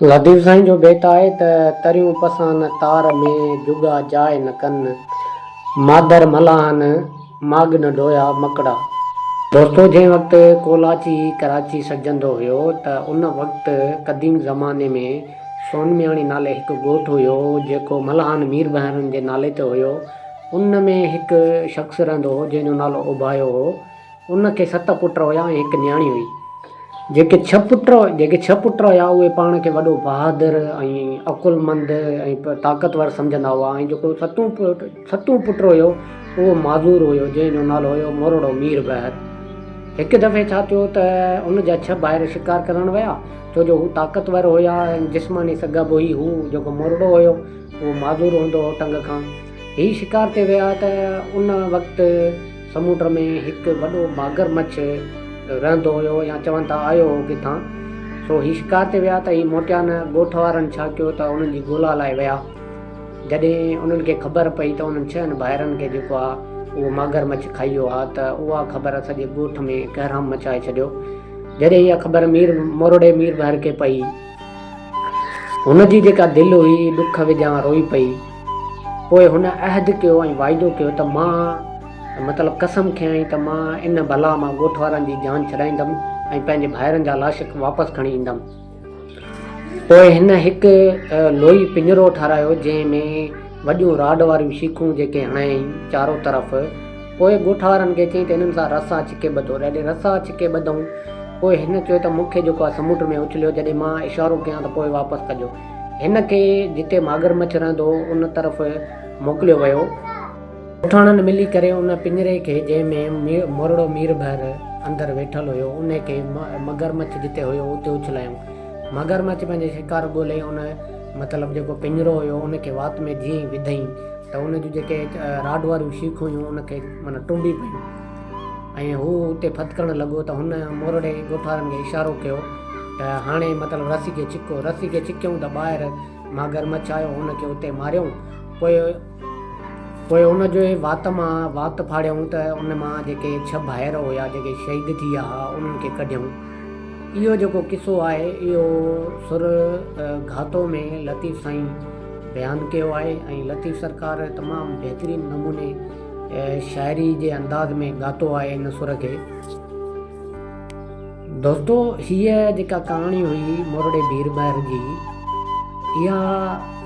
لطيف سائين جو بيت آهي ته تريون پسان تار ۾، جڳا جاء نه ڪن، مادر ملاحن، ماڳ نه ڍويا مڪڙا. دوستو جنهن وقت ڪولاچي ڪراچي سڏجندو هيو ته ان وقت قديم زماني ۾ سونمياڻي نالي هڪ ڳوٺ هيو جيڪو ملاحن ميربحرن جي نالي تي هيو ان ۾ هڪ شخص رهندو هو جنهن جو نالو اوڀايو هو ان کي ست پٽ هيا ۽ هڪ نياڻي هئي. جيڪي ڇهه پٽ جيڪي ڇهه پٽ هيا اهي پاڻ کي وڏو بهادر ۽ عقلمند ۽ طاقتور سمجهندا هئا ۽ جيڪو ستون پٽ ستون پٽ هيو اهو معذور هيو جنهن جو نالو هيو مورڙو مير بحر. هڪ دفعي ڇا ٿيو ته ان جا ڇهه ڀائر شڪار ڪرڻ ويا ڇو جو هو طاقتور هيا ۽ جسماني سگهه به هئي هو جيڪو مورڙو هيو اهو معذور هوندو هو ٽنگ کان. هي شڪار تي ويا ته ان وقت سمنڊ ۾ هڪ وڏو ماگر مڇ رهندو هيو يا چون ٿا آيو هو ڪٿان سو هي شڪار تي ويا ته هي موٽيا نه ڳوٺ وارن ڇا ڪيو ته انهن جي ڳولا لاء ويا جڏهن انهن کي خبر پئي ته انهن ڇهن ڀائرن کي جيڪو آ اهو ماگر مڇ کائي ويو آ ته اها خبر سڄي ڳوٺ ۾ ڪهرام مچائي ڇڏيو جڏهن اها خبر مير مورڙي مير بحر کي پئي هن جي جيڪا دل هئي ڏک وجهان روئي پئي. پوء هن عهد ڪيو ۽ واعدو ڪيو ته مان مطلب قسم کنيائين ته مان ان بلا مان ڳوٺ وارن جي جان ڇڏائيندم ۽ پنهنجي ڀائرن جا لاش واپس کڻي ايندم. پوء هن هڪ لوهي پڃرو ٺارايو جنهن ۾ وڏيون راڊ واريون شيخون جيڪي هڻايائين چارو طرف. پوء ڳوٺ وارن کي چيائين ته هنن سان رسا ڇڪي ٻڌو. جڏهن رسا ڇڪي ٻڌائون پوء هن چيو ته مون کي جيڪو آهي سمنڊ ۾ اڇليو جڏهن مان اشارو ڪيان ته پوء واپس ڪجو. هن کي جتي ماگرمڇ رهندو هو ان طرف موڪليو ويو. ڳوٺاڻن ملي ڪري ان پڃري کي جنهن ۾ مورڙو ميربحر اندر ويٺل هيو انهي کي مگرمڇ جتي هيو اتي اڇلايائون. مگرمڇ پنهنجي شڪار ڳولي ان مطلب جيڪو پڃرو هيو ان کي وات ۾ جيئن ئي وڌئين ته ان جون جيڪي راڊ واريون شيخون هيون ان کي معنيٰ ٽنبي پيون ۽ هو اتي ڦٿڪڻ لڳو ته هن مورڙي ڳوٺ وارن کي اشارو ڪيو ته هاڻي مطلب رسي کي ڇڪو. رسي کي ڇڪيائون ته ٻاهر ماگر مڇ آيو هن کي اتي ماريائون. پوء پوء ان جي وات مان وات ڦاڙيائون ته ان مان جيڪي ڇهه ڀائر هيا جيڪي شهيد ٿي ويا ها انهن کي ڪڍيائون. اهو جيڪو قصو آهي اهو سر گهاتو ۾ لطيف سائين بيان ڪيو آهي ۽ لطيف سرڪار تمام بهترين نموني شاعري جي انداز ۾ ڳاتو آهي ان سر کي. دوستو هيء جيڪا ڪهاڻي هئي مورڙي بيربحر جي اها.